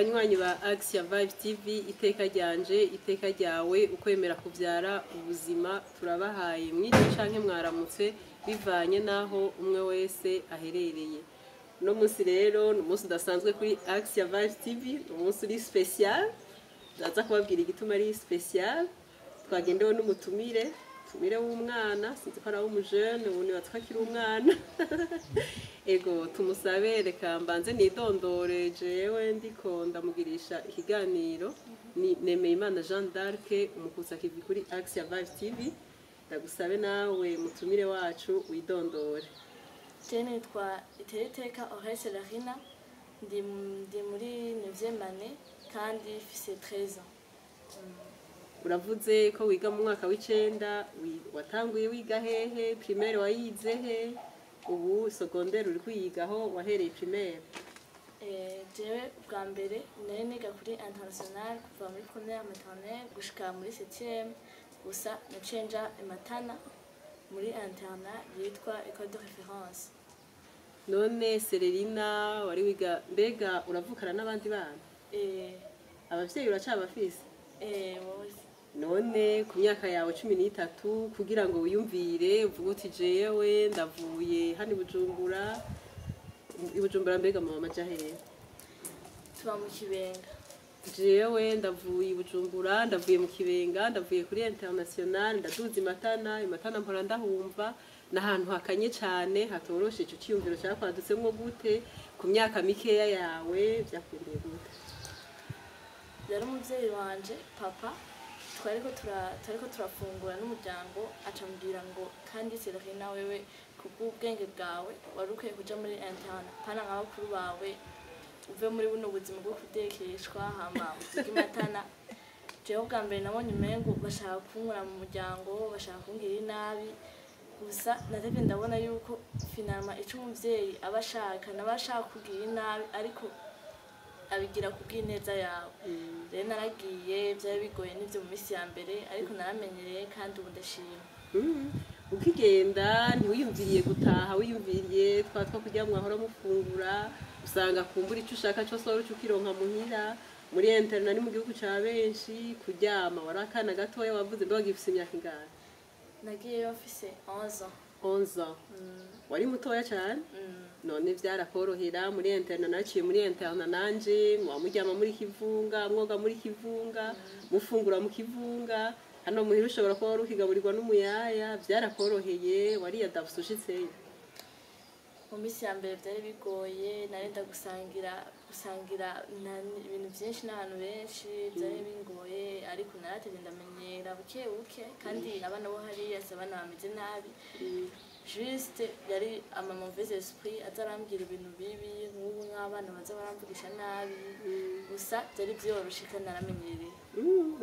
Banywanyi ba Axia Vibe TV, iteka ryanje, iteka ryawe, ukwemera kuvyara ubuzima, turabahaye mwiriwe canke mwaramutse bivanye n'aho umwe wese aherereye. Uno munsi rero ni umunsi udasanzwe kuri Axia Vibe TV, ni umunsi uri spécial. Ndaza kubabwira igituma ari spécial. Twagendewe n'umutumire, tumire w'umwana, sinzi ko ari uw'umujene, ubu nibatse ko akiri umwana. Ego, tumusabe, reka mbanze nidondore jewe ndiko ndamugirisha ikiganiro. Ni Nemeyimana Jeanne d'Arc, umukutsa kivi kuri Axia Vibe TV. Ndagusabe nawe mutumire wacu widondore. Je nitwa Iteriteka Aurel Selerina, ndi muri 9e année kandi mfise 13 ans. Uravuze ko wiga mu mwaka w'icenda. Watanguye wiga hehe? Primaire wayize he? Ubu secondaire uri kuyigaho, wahereye primaire? Jewe bwa mbere nari niga kuri international kuva muri première maternelle gushika muri 7e. Gusa naciye nja i Matana muri internat yitwa École de Référence. None Sererina, wari wiga, mbega uravukana n'abandi bana? Eh. Abavyeyi uracabafise? Eh, bose. None ku myaka yawe 13, kugira ngo wiyumvire uvuge uti jewe ndavuye hano i Bujumbura, i Bujumbura mbega mama amaja hehe? Tuba mu Kibenga. Jewe ndavuye i Bujumbura, ndavuye mu Kibenga, ndavuye kuri international, ndaduza i Matana. I Matana mpora ndahumva n'ahantu hakanye cane, hatoroshe. Ico ciyumviro cakwadutsemwo gute ku myaka mikeya yawe? Vyakwendeye gute? Yari umuvyeyi wanje, papa. Twariko turafungura n'umuryango, acambwira ngo kandi Serena, wewe kubw'ubwenge bwawe wari ukwiye kuja muri internat, pana nka bakuru bawe, uve muri buno buzima bwo kudekeshwa, hama uduge i Matana. Jewe bwa mbere nabonye umengo bashaka kunkura mu muryango, bashaka kungirira inabi. Gusa natevye ndabona yuko finalement ico umuvyeyi aba ashaka, naba ashaka kugira inabi, ariko abigira kubw'ineza yawe. Rero naragiye, byari bigoye n'ivyo mu minsi ya mbere, ariko naramenyereye kandi ubu ndashima. Ukigenda ntiwiyumviriye gutaha, wiyumviriye twa kurya mwahora mufungura, usanga kumbura icyo ushaka cyose wari uca ukironka muhira. Muri internat ni mu gihugu ca benshi, kuryama wari akana gatoya wavuze, mbe wagifise imyaka ingahe? Nagiyeyo mfise 11 ans. 11 ans, wari mutoya cyane. None vyarakorohera muri internat? Naciye muri internat nanje, muba muryama muri kivunga, mwoga muri kivunga, mufungura mu kivunga. Hano muhira ushobora kuba wari ukigaburirwa n'umuyaya. Vyarakoroheye, wariyadapse ushitseyo? Mu minsi ya mbere byari bigoye, narenda gusangira ibintu byinshi n'abantu benshi, byari bingoye, ariko naratevye ndamenyera buke buke. Kandi abana bo hariya si abana bameze nabi, juste yari ama mauvais esprit aza arambwira ibintu bibi, nk'ubu nk'abana baza baramvugisha nabi. Gusa byari byoroshe kandi naramenyereye.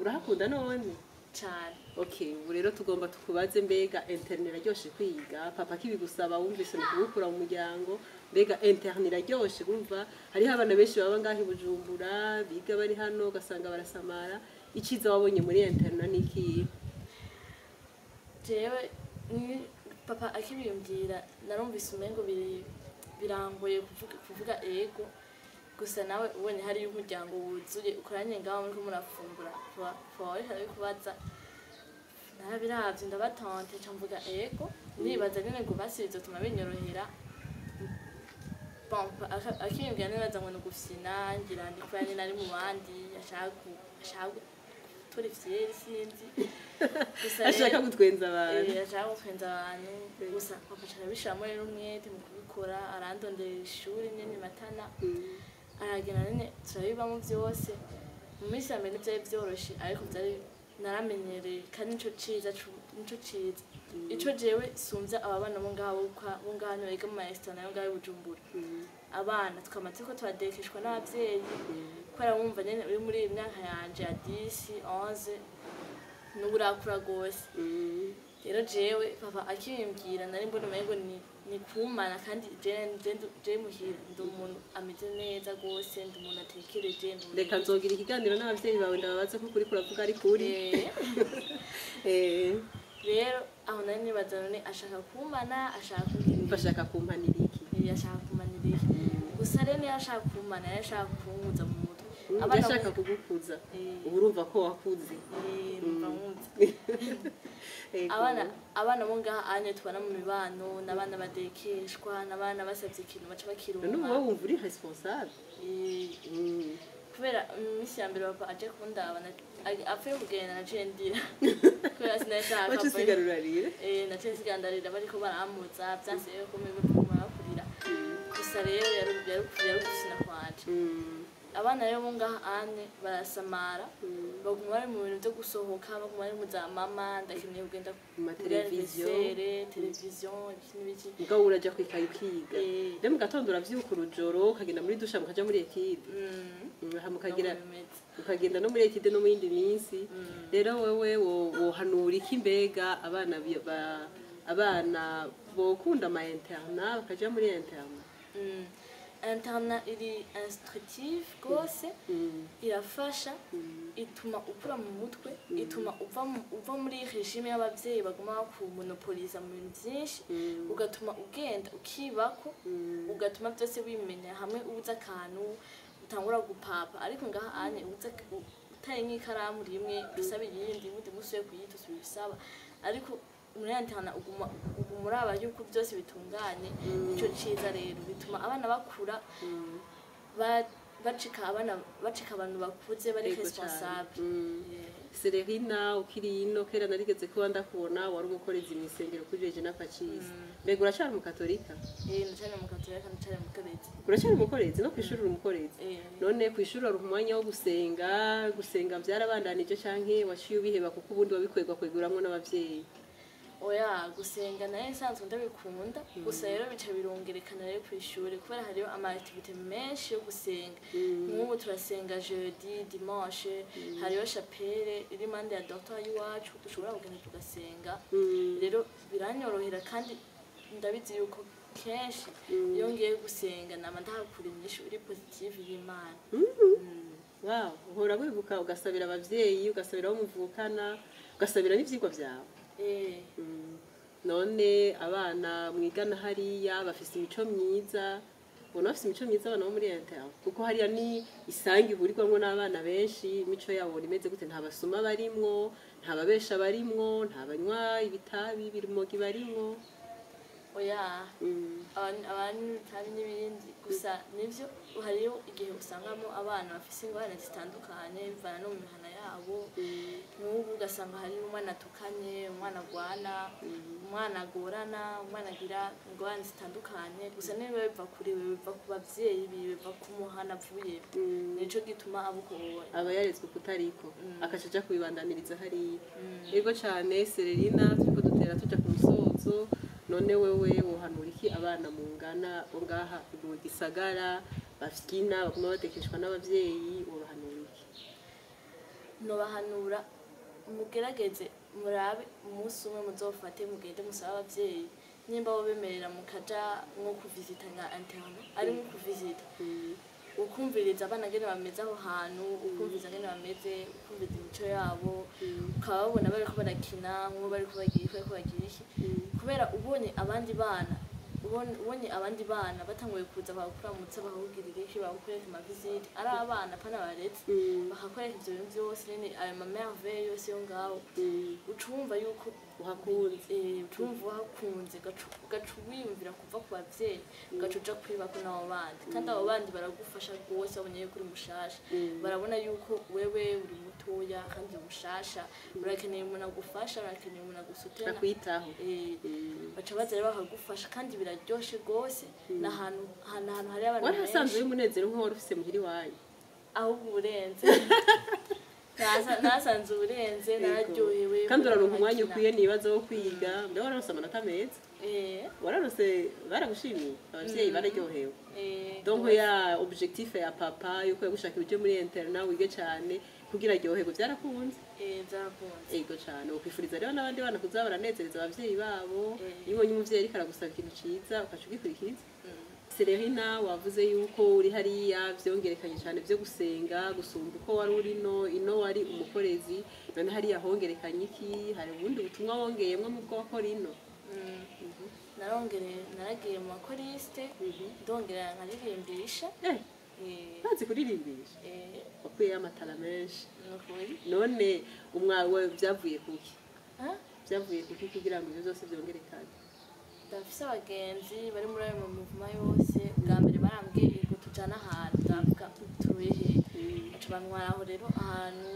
Urahakunda none? Cane. Okay, ubu rero tugomba tukubaze, mbega internat iraryoshe kwiga? Papa kibigusaba wumvise ni kugukura mu muryango. Mbega internat iraryoshe? Urumva hariho abana benshi baba ngaho i Bujumbura, biga bari hano, ugasanga barasamara. Iciza wabonye muri internat ni ikihe? Jewe ni papa akibimbwira narumvise umengo biri birangoye kuvuga ego. Gusa nawe ubonye hariyo umuryango wuzuye ukoranye ngaho, muriko murafungura, papa wariko arabikubaza, narabiravye ndabatante, nca mvuga ego, nibaza nyene ngo basi bizotuma binyorohera. Bon, akimbwira nibaza ngo ni ugufyina, ngira ndi kubera nyene ari mu bandi, ashaka gutora ifyeri, sinzi. Gusa ashaka gutwenza abantu. Eh, ashaka gutwenza abantu. Gusa papa aca arabishiramo rero umwete mu kubikora, arandonderera ishuri nyene i Matana, aragenda nyene turabibamo vyose. Mu minsi ya mbere ntivyari vyoroshe, ariko vyari naramenyereye, kandi nico ciza ico jewe sumvya aba bana bo ngaha bo ngaha hano biga mu ma externat yo ngaha i Bujumbura. Abana twamaze ko turadekeshwa n'abavyeyi, kubera wumva nyene uri muri iyi myaka yanje ya 10 11, n'ubu urakura gose. Rero jewe papa akibimbwira nari mbona umengo ni kumana, kandi je muhira ndi umuntu ameze neza gose, ndi umuntu atekereje, ndi umuntu Reka nzogira ikiganiro n'abavyeyi bawe, ndababaze ko kuri kuravuga ari kuri. Rero aho nari nibaza none ashaka kumana, ashaka kumbwira Umva, ashaka kumpanira iki? Ashaka kumanira iki? Gusa rero niyo ashaka kumana, yari ashaka kunkuza mu mutwe. Abana Yashaka kugukuza. Eh. Ubu urumva ko wakuze. Eh, numva nkuze. Ego. Abana bo ngaha anye tubana mu mibano, n'abana badekeshwa, n'abana basabye ikintu baca None bakironka. ubu wowe wumva uri responsable? Eh, kubera iminsi ya mbere papa aje kundaba, apfuye kugenda naciye ndira kubera sinashaka. Waca usigara urarira. Eh, naciye nsigara ndarira, bariko barampuza, vyanse ko baguma bakurira. Gusa rero yari ugusina kwanje. Abana rero bo ngaha ane barasamara, baguma bari mu bintu byo gusohoka, baguma bari mu za mama ndakeneye kugenda Mu mateleviziyo. kuri televiziyo, ibiki n'ibiki. Mugabo uraja kwikaye ukiga. Eh. Rero mu gatondo uravyuka urujoro, ukagenda muri douche, mukaja muri étude. Hama ukagira Nuko bimeze. ukagenda no muri étude no mu yindi minsi. Rero wewe wohanura iki mbega abana abana bokunda ama internat, bakaja muri internat? Internat iri instructive rwose, irafasha, ituma ukura mu mutwe, ituma uva muri régime y'abavyeyi baguma bakumonopoliza mu bintu vyinshi, ugatuma ugenda ukibako, ugatuma byose wimenya. Hamwe ubuze akantu utangura gupapa, ariko ngaha anye ubuze utaye nk'ikaramu rimwe usaba iyindi, ubundi musi usubiye kuyita usubira usaba. Ariko muri internat uguma uraba yuko byose bitunganye. Nico ciza rero, bituma abana bakura, bacika abana, bacika abantu bakuze bari Ego cane. responsable. Yeah. Sererina, ukiri ino kera narigeze kuba ndakubona, wari umukorezi mw'isengero kuri Regina Pacis. Mbega uracari umukatolika? Eh, ndacari mu katolika, ndacari mu karezi. Uracari umukorezi? No kw'ishuri uri umukorezi? Eh. None kw'ishuri wari umwanya wo gusenga? Gusenga vyarabandanije canke waciye ubiheba kuko ubundi wabikwegwa kweguramwo n'abavyeyi? Oya, gusenga nayo nsanzwe ndabikunda. Gusa rero bica birongerekana rero kw'ishuri, kubera hariyo ama activité menshi yo gusenga. Nk'ubu turasenga jeudi, dimanche, hariyo chapelle iri impande ya dortoir y'iwacu, dushobora kugenda tugasenga. Rero biranyorohera, kandi ndabizi yuko kenshi iyo ngiye gusenga nama ndahakura inyishu iri positive y'Imana. Wow, uhora wibuka ugasabira abavyeyi, ugasabira abo muvukana, ugasabira n'ivyigwa vyawe. Eh. None abana mwigana hariya bafise imico myiza? Ubona bafise imico myiza abana bo muri internat? Kuko hariya ni isangi ihurirwamwo n'abana benshi, imico yabo ubona imeze gute? Nta basuma barimwo, nta babesha barimwo, nta banywa ibitabi birumogi barimwo? Oya, abantu itabi n'ibindi gusa nivyo. Hariyo igihe usangamo abana bafise ingorane zitandukanye bivana no mu mihana yabo. Nk'ubu ugasanga hari umwana atukanye, umwana agwana, umwana agorana, umwana agira ingorane zitandukanye. Gusa niba biva kuri we, biva ku bavyeyi biwe, biva ku muhana avuye, nico gituma abugoye. Aba yaretswe kutariko, akaca aja kubibandaniriza hariya. Yego cane. Sererina, turiko dutera tuja ku musozo. None wewe wohanura iki abana mungana bo ngaha mu gisagara bafyina, baguma batekeshwa n'abavyeyi? Wobahanura iki? Nobahanura, mugerageze murabe umunsi umwe muzofate mugende musabe abavyeyi nimba bo bemerera, mukaja nko kuvisita nka internat, ari nko kuvisita, ukumviriza abana ngene bameze aho hantu, ukumviriza ngene bameze, ukumviriza imico yabo, ukababona bariko barakina, nk'ubu bariko bagira iki, bariko bagira iki. Kubera ubonye abandi bana batanguye kuza bakakuramutsa, bakakubwira iki, bakakwereka amavisite, ari abana pana baretse, bakakwereka ivyo bintu vyose nyene, ayo ma merveille yose yo ngaho, uca wumva yuko uhakunze. Eh, uca wumva uhakunze, ugaca wiyumvira kuva ku bavyeyi, ugaca uja kwibako n'abo bandi. Kandi abo bandi baragufasha rwose. Babonye yuko uri mushasha, barabona yuko wewe uri mutoya kandi uri mushasha, urakeneye umuntu agufasha, urakeneye umuntu agusutena. Akwitaho. Eh, baca baza rero bakagufasha, kandi biraryoshe rwose. Ni ahantu hari abantu Wari hasanzwe benshi. y'umunezero nk'uwo wari ufise muhira iwanyu? Ahubwo uburenze. Nasanze uburenze, nararyohewe. Kandi uraronka umwanya Barakina. ukwiye nibaza wo kwiga. Mbe wararonse amanota meza? Eh. Wararonse, baragushimiye abavyeyi, bararyohewe? Eh. Donc ya objectif ya papa yuko yagushaka uje muri internat wige cyane kugira aryoherwe, byarakunze? Eh, byarakunze. Ego cyane. Ukwifuriza rero n'abandi bana kuza baranezereza abavyeyi babo. Eh. Iyo ubonye umuvyeyi ariko aragusaba ikintu ciza, ukaca ugikurikiza. Sererina, wavuze yuko uri hariya vyongerekanye cyane byo gusenga gusumba uko wari uri ino. Ino wari umukorezi, none hariya hongerekanye iki? Hari ubundi butumwa wongeyemwo mu bwo wakora ino? Narongereye, naragiye mu makoriste, ndongera nkaririmbisha. Eh. Bazi kuririmbisha? Eh. Wakuyeyo amatara menshi. Nukuri. None umwawe byavuye kuki? Ah? Byavuye kuki kugira ngo ibyo byose byongerekane? Ndafise abagenzi bari muri ayo muvuma yose. Bwa mbere barambwiye ngo tujane ahantu, ndavuga turihe? Baca bantwara aho rero ahantu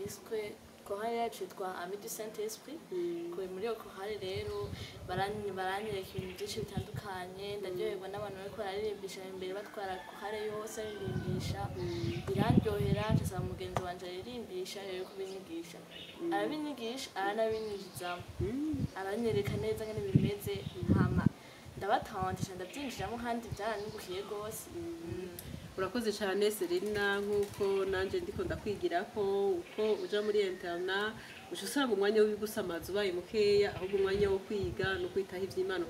hiswe korali yacu yitwa Ami du Saint Esprit. Kuri muri iyo korali rero baranyereka ibintu byinshi bitandukanye, ndaryoherwa n'abantu bariko bararirimbisha imbere, batwara korali yose aririmbisha, birandyohera. Nsaba mugenzi wanje aririmbisha rero kubinyigisha, arabinyigisha, aranabinyinjizamo, aranyereka neza ngene bimeze, hama ndabatandisha, ndabyinjiramo kandi byaranungukiye rwose. Urakoze cyane Serena. Nk'uko nanjye ndiko ndakwigira ko uko uja muri internat uca usanga umwanya w'ibigusamaza ubaye mukeya, ahubwo umwanya wo kwiga no kwitaho iby'Imana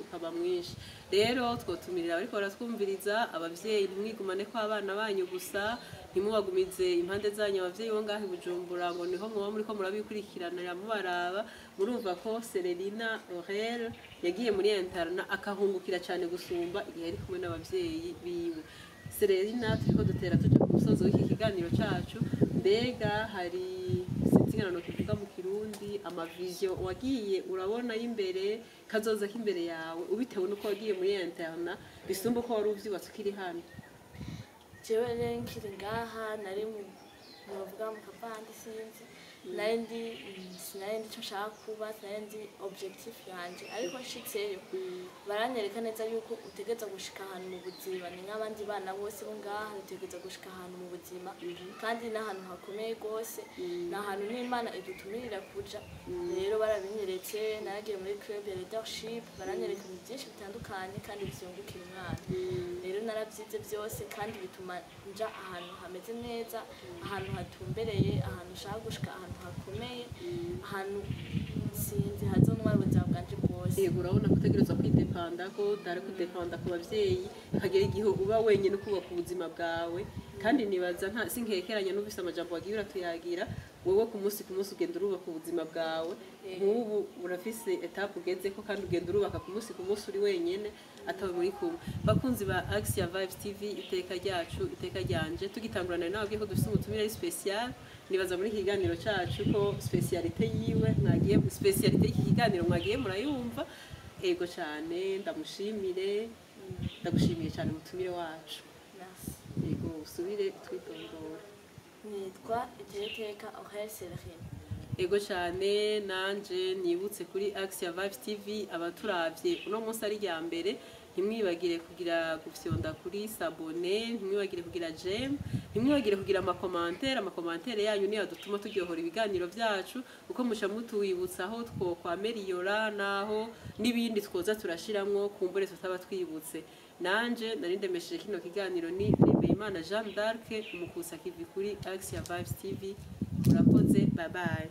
ukaba mwinshi. Rero twotumirira abariko baratwumviriza, abavyeyi, ntimwigumane ko abana banyu gusa, ntimubagumize impande zanyu abavyeyi bo ngaho i Bujumbura ngo niho muba muriko murabikurikiranira mubaraba. Murumva ko Serelina Aurel yagiye muri internat akahungukira cyane gusumba igihe ari kumwe n'abavyeyi biwe. Serelina, turiko dutera tuja ku musozo w'iki kiganiro cacu. Mbega hari, sinzi ingano kivuga mu Kirundi, ama vision wagiye urabona y'imbere, kazoza k'imbere yawe, ubitewe n'uko wagiye muri internat, bisumba uko wari uvyubatse ukiri hano? Jewe rero nkiri ngaha nari mu bavuga mu kavandi, sinzi nari ndi, sinari ndi ico nshaka kuba, sinari nzi objectif yanje. Ariko nshitseyo baranyereka neza yuko utegereza gushika ahantu mu buzima, ni nk'abandi bana bose bo ngaha, utegereza gushika ahantu mu buzima, kandi n'ahantu hakomeye rwose, ni ahantu n'Imana idutumirira kuja. Rero barabinyeretse, naragiye muri club ya leadership, baranyereka ibintu byinshi bitandukanye kandi vyungukira umwana. Rero narabyize byose kandi bituma nja ahantu hameze neza, ahantu hatumbereye, ahantu ushaka gushika, ahantu hakomeye, ahantu sinzi hazontwara ubuzima bwanje bwose. Yego, urabona ko utegerezwa kwidepanda, ko utari kudepanda ku bavyeyi, hagera igihe uba wenyine ukubaka ubuzima bwawe. Kandi nibaza nta sinkekeranya n'ufise amajambo wagiye uratuyagira, wowe ku munsi ku munsi ugenda urubaka ubuzima bwawe. Nk'ubu urafise étape ugezeko kandi ugenda urubaka ku munsi ku munsi uri wenyene, atawe muri kumwe. Bakunzi ba Axia Vibes TV, iteka ryacu, iteka ryanje, tugitangurana nababwiye ko dufise umutumire ari spécial. Nibaza muri iki kiganiro cacu ko spécialité yiwe mwagiye, spécialité y'iki kiganiro mwagiye murayumva. Ego cyane, ndamushimire, ndagushimiye cyane umutumire wacu. Merci. Ego, usubire twitondora. Nitwa Itereteka Aurel Serine. Ego cyane, nanje nibutse kuri Axia Vibes TV, abaturavye uno munsi ari rya mbere, ntimwibagire kugira gufyonda kuri s'abonner, ntimwibagire kugira j'aime, ntimwibagire kugira ama commentaires. Ama commentaires yanyu niyo adutuma turyohora ibiganiro byacu, kuko muca mutuwibutsa aho twokwameriyora naho n'ibindi twoza turashiramwo kumbure tutaba twibutse. Nanje nari ndemesheje kino kiganiro ni Nemeyimana Jeanne d'Arc, umukusa kivi kuri Axia Vibes TV. Murakoze, bye bye.